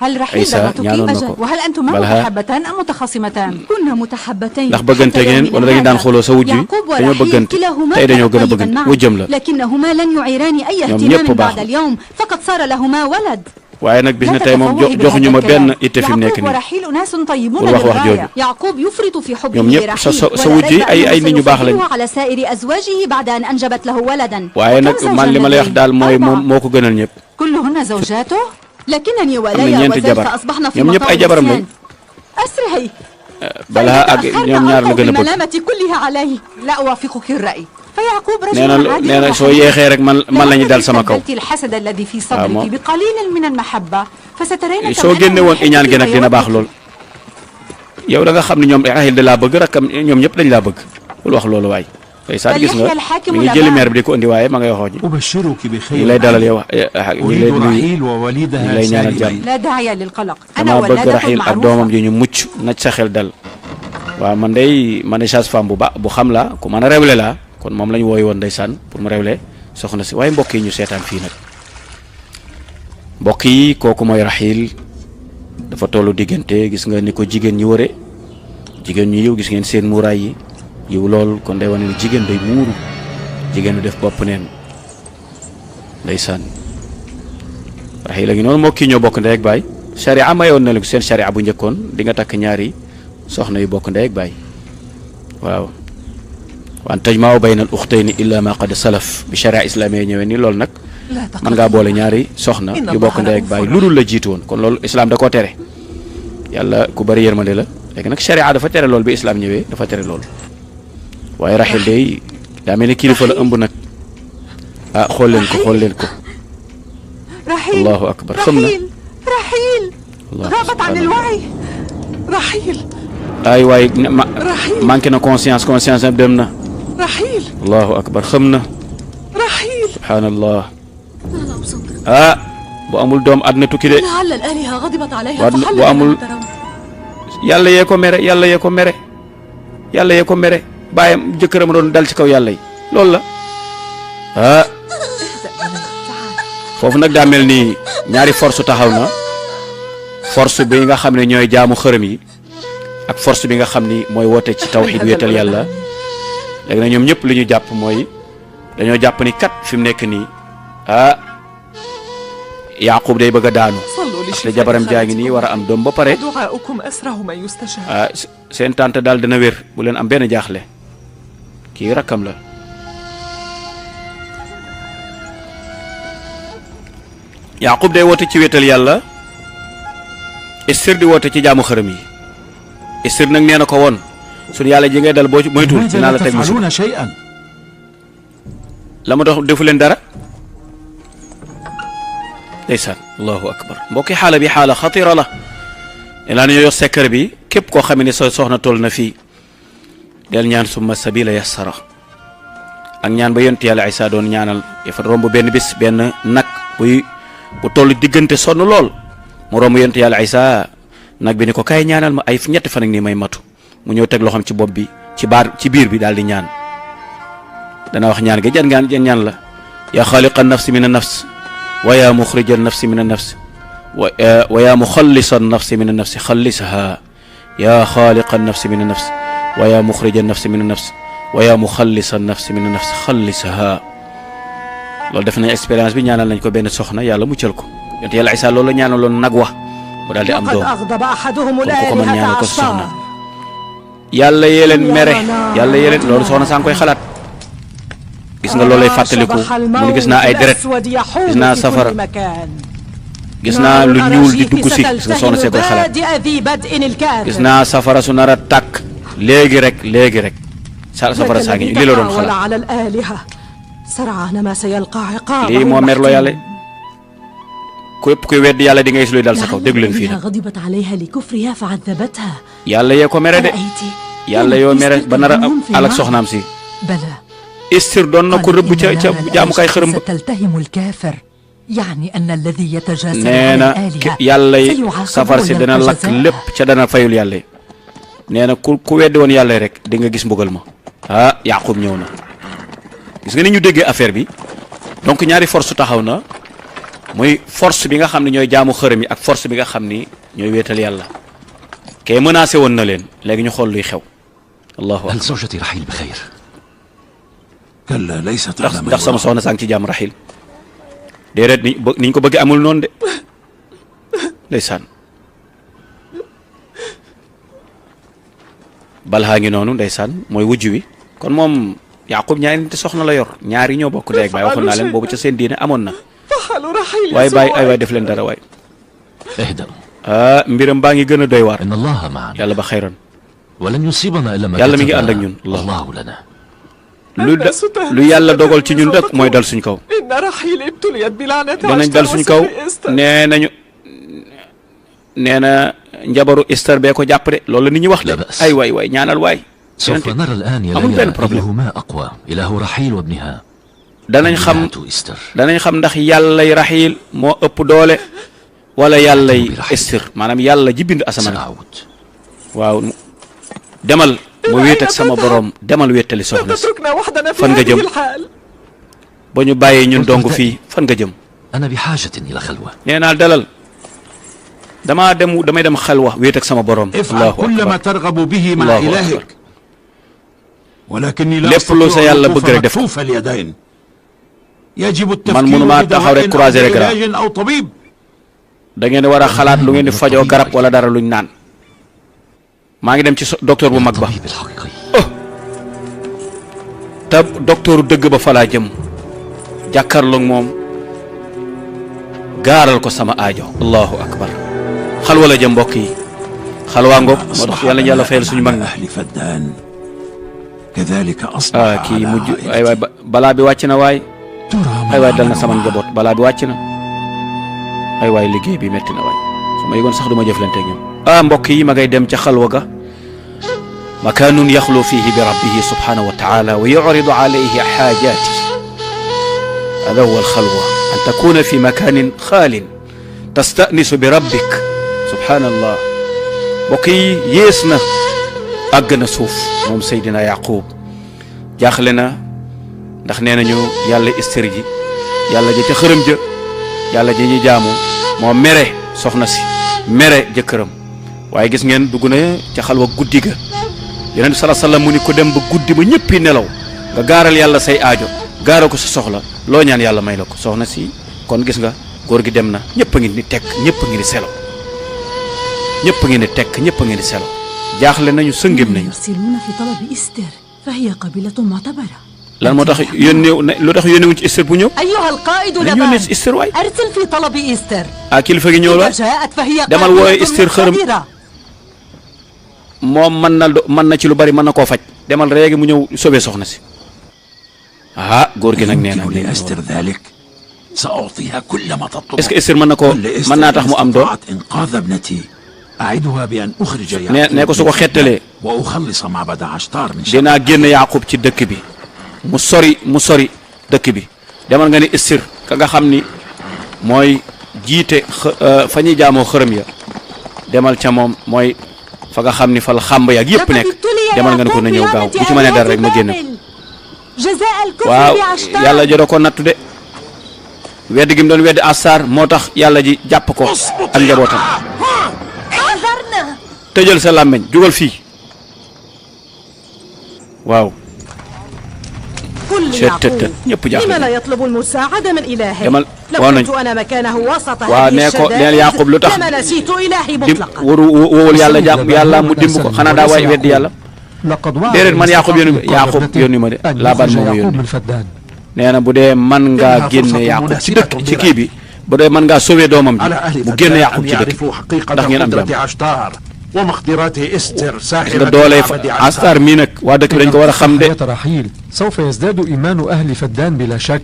هل رحيل ضغطك أجل وهل أنتما متحبتان أم متخاصمتان؟ كنا متحبتين ndax bëggante ngeen wala da ngeen daan xooloo sa wujj dañoo bëggante tey dañoo gën a bëggante wujjam la لكنهما لن يعيران أي اهتمام بعد اليوم فقد صار لهما ولد waaye nag bis na tey moom joxuñu ma benn itte fi mu nekk nii ورحيل أناس طيبون wax wax jooju يعقوب يفرط في حبه ñoom ñëpp sa wujj yi ay nit ñu baax lañ على سائر أزواجه بعد أن أنجبت له ولدا waaye nag man li ma lay wax daal mooy moom moo ko gënal ñëpp كلهن زوجاته لكنني ولايا وزيف أصبحنا في مطار النسيان أسرعي بلها ñoom ñaar la gën a bëgg الملامة كلها عليه لا أوافقك الرأي فيعقوب رجل عادل nee na soo yeexee rek man lañu dal sama kaw الحسد الذي في صدرك بقليل من المحبة فسترين soo génne woon iñaan gi nag dina baax lool yow da nga xam ne ñoom Rahil da laa bëgg rakam ñoom ñëpp dañ laa bëgg bul wax loolu waay tey saa gis nga mi ngi jëli meer bi di ko indi waaye ma ngay waxoo ji ñu lay dalal yow ñu lay nuyu ñu lay ñaanal jàmm dama bëgg Rahil ak doomam ji ñu mucc naj sa xel dal waaw man day man de sage-femme bu xam la ku mën a rewle laa kon moom lañ wooy woon ndeysaan pour mu rewle soxna si waaye mbokk yi ñu seetaan fii nag mbokk yi kooku mooy Rahil dafa tollu diggante gis nga ni ko jigéen ñi wëre jigéen ñu yiw gis ngeen seen muuraay yi yiw lool kon day wane ni jigéen day muuru jigéen du def bopp neen ndeysaan Rahil a ngi noonu moo kii ñoo bokk ndey ak baay sharia mayoon na leen seen sharia bu njëkkoon di nga takk ñaari soxna yu bokk ndey ak baay waaw waan tajmaaw bayna al ukhtayni illa ma qad salaf bi sharia islamiyya ñëwee ni loolu nag man ngaa boole ñaari soxna yu bokk ndey ak baay lu dul la jiitu woon kon loolu islam da koo tere yàlla ku bari yërmande la léegi nag sharia dafa tere loolu bi islam ñëwee dafa tere loolu waaye Rahil day daa mel ni kilifa la ëmb nag ah xool leen ko allahu akbar xam na رحيل غابت عن الوعي رحيل ay waay manqué na conscience am dem na رحيل allahu akbar xam na رحيل subhanallah ah bu amul doom àddina tukki de bu amul yàlla yee ko mere bàyyam jëkkëram doon dal ci kaw yàlla yi loolu la ah foofu nag daa mel ni ñaari force taxaw na force bi nga xam ne ñooy jaamu xërëm yi ak force bi nga xam ni mooy woote ci tawxiid wéetal yàlla léegi nag ñoom ñëpp li ñu jàpp mooy dañoo jàpp ni kat fi mu nekk nii ah Yaqub day bëgg a daanu parce que jabaram jaa ngi nii war a am doom ba pare ah seen tante daal dina wér bu leen am benn jaaxle kii rakkam la Yaqub day woote ci wéetal yàlla Istir di woote ci jaamu xërëm yi Istir nag nee na ko woon suñu yàlla ji ngay dal boo moytuwul dinaa la teg musu la ma dox defu leen dara ndeysaan allahu akbar mbokki xaala bi xaala xatira la ne laa nañoo yor secret bi képp koo xam ne sa soxna toll na fii del ñaan summa sabila yassara ak ñaan ba yonent yàlla Isa doon ñaanal dafa romb benn bis benn nag bu toll diggante sonn lool mu romb yonent yàlla Isa nag bi ni ko kaay ñaanal ma ay ñetti fan ak nii may matu mu ñëw teg loxoom ci bopp bi ci biir bi daal di ñaan dana wax ñaan ga ñaan la yaa xaaliqa nafsi min an nafs wa yaa muxrija nafsi min an nafs wa yaa muxallisa nafsi min an nafsi xallisaha yaa xaaliqa nafsi min an nafs wa yaa muxrija nafsi min an nafs wa yaa muxallisa nafsi min an nafs xallisaha loolu def nañ expérience bi ñaanal nañ ko benn soxna yàlla muccal ko yonent yàlla Isa loolu la ñaanaloon nag wax mu daal di am doom kon ko mën ñaanal ko soxna yàlla yee leen mere yàlla yee leen loolu soxna saa ngi koy xalaat gis nga loolay fàttaliku mu ne gis naa ay deret gis naa safara gis naa lu ñuul di dugg si gis nga soxna see koy xalaat gis naa safara su nar a tàkk léegi rek safara saa ngi lii la doon xalaat lii moo merloo yàlla képp kuy weddi yàlla di ngay gis luy dal sa kaw déglu leen fii nag yàlla yee ko mere de yàlla yoo mere ba nar a alak soxnaam si Istir doon na ko rëbb ca jaamukaay xërëm ba nee na yàlla yi safar si dana lakk lépp ca dana fayul yàlla yi nee na ku weddi woon yàlla rek di nga gis mbugal ma ah Yaqub ñëw na gis nga ni ñu déggee affaire bi donc ñaari force taxaw na muy force bi nga xam ne ñooy jaamu xërëm yi ak force bi nga xam ni ñooy wéetal yàlla kay menacé woon na leen léegi ñu xool luy xew allahu akbar zawjati Rahil bi xayr ndax sama soxna sang ci jàmm Rahil déedéet niñ ko bëgg amul noonu de ndeysaan balxaa ngi noonu ndeysaan mooy wujj wi kon moom Yaqub ñaari nit soxna la yor ñaari ñoo bokk deeg baay waxoon naa leen boobu ca seen diine amoon na waaye bàyyi ay waay def leen dara waay mbiram baa ngi gën a doy waar yàlla ba xayran yàlla mi ngi ànd ak ñun lu yàlla dogal ci ñun rek mooy dal suñ kaw danañ dal suñ kaw nee na njabaru Esther bee ko jàpp de loolu la nit ñi wax de ay waay ñaanal waay amul benn problème danañ xam ndax yàllay Rahil moo ëpp doole wala yàllay Esther maanaam yàlla ji bind asamaan waaw demal ma wéet ak sama borom demal wéetali soxna si fan nga jëm ba ñu bàyyee ñun dong fii fan nga jëm nee naa dalal damay dem xalwa wéet ak sama borom allahu akbar lépp lu sa yàlla bëgg rek def man mënumaa taxaw rek croiser rek da ngeen war a xalaat lu ngeen di fajoo garab wala dara luñ naan maa ngi dem ci docteur bu mag ba te docteur dëgg ba falaa jëm jàkkaarloog moom gaaral ko sama aajo allahu akbar xalwa la jëm mbokk yi xalwaa ngoog moo tax yàlla fayal suñu mag ñi kii mujj ay waay balaa bi wàcc na waay ay waay dal na sama njaboot balaa bi wàcc na ay waay liggéey bi metti na waay su ma yëgoon sax du ma jëflante ak ñoom mbokk yi ma ngay dem ca xalwa ga makaanun yaxlu fihi bi rabbihi subhanahu wa taala wa yuridu alayhi xaajaati hada huwa alxalwa an takuna fi makanin xaalin tastanisu bi rabbik subhanallah mbokk yi yées na àgg na suuf moom Seydina Yaqub jaaxle na ndax nee nañu yàlla Esther ji yàlla ja ca xërëm ja yàlla ji ñu jaamu moo mere soxna si mere jëkkëram waaye gis ngeen dugg na ca xalwa guddi ga Yonent bi sallallahu alayhi wasallam mu ni ko dem ba guddi ba ñëppi nelaw nga gaaral yàlla say aajo gaaral ko sa soxla loo ñaan yàlla may la ko soxna si kon gis nga góor gi dem na ñëpp a ngi ni tekk ñëpp a ngi ni selo ñëpp a ngi ni tekk ñëpp a ngi ni selo jaaxle nañu sëngëm nañu lan moo tax lu tax yónnewuñ ci Esther bu ñëw nañ yónnee ci Esther waay kilifa gi ñëw la demal wooye Esther xërëm moom mën na ci lu bari mën na koo faj demal léegi mu ñëw sobee soxna si góor gi nag nee na est-ce que Esther mën naa tax mu am doom nee ko su ko xettalee dinaa génn Yaqub ci dëkk bi mu sori dëkk bi demal nga ni Esther ka nga xam ni mooy jiite fa ñuy jaamoo xërëm ya demal ca moom mooy fa nga xam ni fa la xàmb yaag yëpp nekk demal nga ni ko na ñëw gaaw bu ci mënee dara rek ma génn ko waaw yàlla joro ko nattu de wedd gi mu doon wedd Astar moo tax yàlla ji jàpp ko ak njabootam tëjal sa làmmeñ jugal fii waaw ñëpp jaaxle demal waaw nañ waaw nee ko neel Yaqub lu tax wowul yàlla jàpp yàlla mu dimb ko xanaa daa waay weddi yàlla déedéet man Yaqub yónni ma de Laabaan moo ma yónni nee na bu dee man ngaa génne Yaqub ci dëkk ci kii bi bu dee mën ngaa sauver doomam ji على أهل bu génn فدان Yaqub أن ci dëkk يعرفوا حقيقة ndax ngeen am jàmm قدرة عشتار ومقدرات إستر nga ساحرة doole معبد Astar mii nag waa dëkk bi dañ ko war a xam de. رحيل سوف يزداد إيمان أهل فدان بلا شك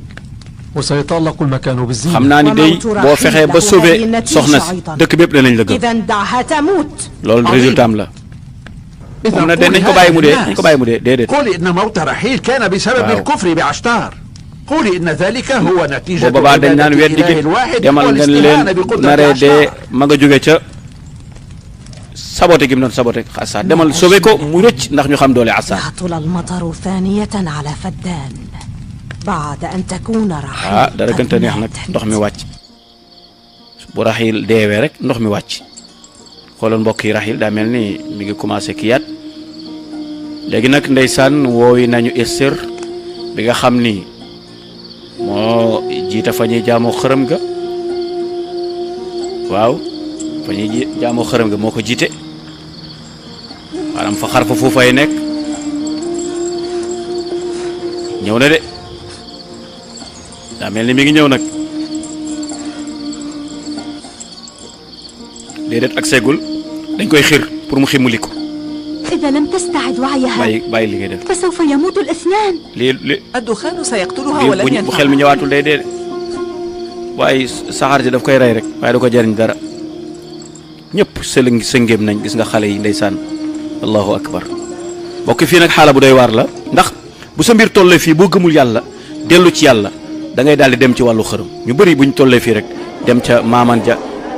وسيتألق المكان بالزينة. xam naa ni day boo fexee ba sauver soxna si dëkk bépp danañ la gëm. إذا دعها تموت. loolu résultat am la. moom na de nañ ko bàyyi mu dee nañ ko bàyyi mu dee déedéet. قولي إن موت رحيل كان بسبب الكفر بعشتار. قولي إن ذلك هو نتيجة boobaa dañ naan weddi gi demal nga leen naree dee ma nga jóge ca saboté gi mu doon saboté Astar demal sauver ko mu rëcc ndax ñu xam doole Astar. يهطل المطر ثانية على فدان بعد أن تكون رحيل dara gënta neex nag ndox mi wàcc bu Raxiil deewee rek ndox mi wàcc xoolal mbokk yi Raxiil daa mel ni mi ngi commencé kiyaat léegi nag ndeysaan woowi nañu Ester bi nga xam ni moo jiite fa ñuy jaamoo xërëm ga waaw fa ñuy jaamoo xërëm ga moo ko jiite maanaam fa xar fa fuufay nekk ñëw na de daa mel ni mi ngi ñëw nag déedéet ak seegul dañ koy xir pour mu ximuli ko. إذا لم تستعد وعيها bàyyi li ngay def. فسوف يموت الاثنان. lii الدخان سيقتلها ولن bu ينفع. xel mi ñëwaatul day dee waaye saxaar si daf koy rey rek waaye du ko jariñ dara ñëpp sëngéem nañ gis nga xale yi ndeysaan allahu akbar bokk fii nag xaala bu doy waar la ndax bu sa mbir tollee fii boo gëmul yàlla dellu ci yàlla da ngay daal di dem ci wàllu xërëm ñu bëri buñ tollee fii rek dem ca maaman ja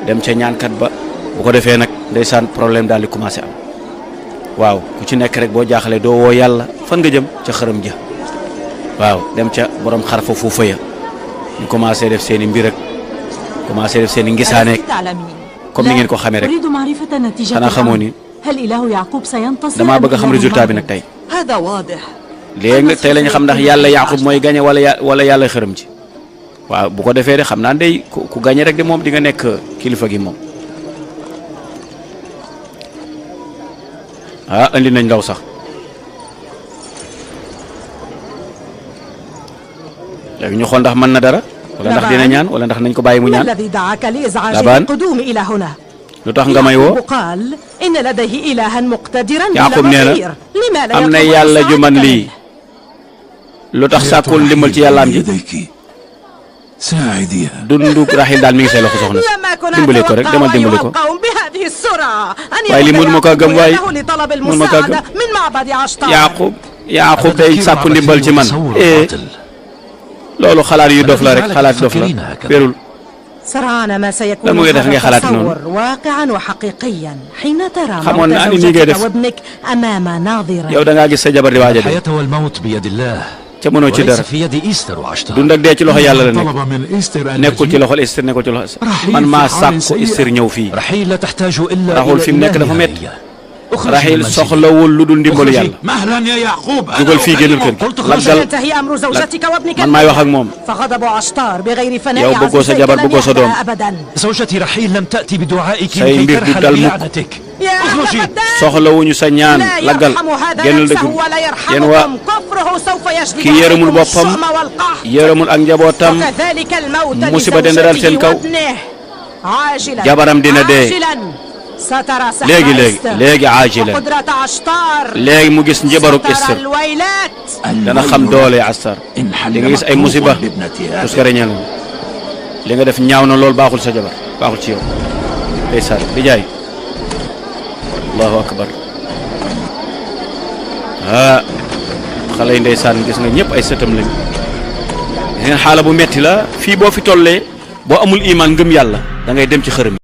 dem ca ñaankat ba bu ko defee nag ndeysaan problème daal di commencé am waaw ku ci nekk rek boo jaaxalee doo woo yàlla fan nga jëm ca xërëm ja waaw dem ca borom xarfa fuufa ya ñu commencé def seen i mbir ak commencé def seen i ngisaaneek comme ni ngeen ko xamee rek xanaa xamoo ni damaa bëgg a xam résultat bi nag tey هذا واضح. léegi nag tey la ñu xam ndax yàlla Yaqub mooy gañe wala yàlla xërëm ji waaw bu ko defee de xam naa day ku gañe rek de moom di nga nekk kilifa gi moom andi nañ ndaw sax léegi ñu xool ndax mën na dara wala ndax dina ñaan wala ndax nañ ko bàyyi mu ñaan Labaan lu tax nga may woo Yaqub nee na am na yàlla ju man lii lu tax sàkkul ndimbal ci yàllaam ji dundu Raxiil daal mi ngi say loxo soxna si dimbale ko rek demal dimbale ko waaye li mënuma kaa gëm waaye mënuma kaa gëm Yaqub day sàkku ndimbal ci man loolu xalaat yu dof la rek xalaat dof la wérul lan mu ngi def ngay xalaat noonu xamoon naa ni nii ngay def yow da ngaa gis sa jabar di waaj a dee ca mënoo ci dara dund ak dee ci loxo yàlla la nekk nekkul ci loxol Ester nekkul ci loxo man maa sàkku Ester ñëw fii Raxiil fi mu nekk dafa métti Raxiil soxlawul lu dul ndimbalu yàlla dugal fii génnal kër gi laggal man maay wax ak moom yow bëggoo sa jabar bëggoo sa doom say mbir du dal mukk soxlawuñu sa ñaan laggal génnal dëkk bi yéen waa kii yërëmul boppam yërëmul ak njabootam musiba dina dal seen kaw jabaram dina dee léegi aajilan léegi mu gis njabaruk Ester dana xam doole Astar di nga gis ay musiba tuskare ñeel na li nga def ñaaw na lool baaxul sa jabar baaxul ci yow ndeysaan di jaay allahu akbar xale yi ndeysaan gis nga ñëpp ay sëtam lañ gis ngeen xaala bu metti la fii boo fi tollee boo amul iman ngëm yàlla da ngay dem ci xërëm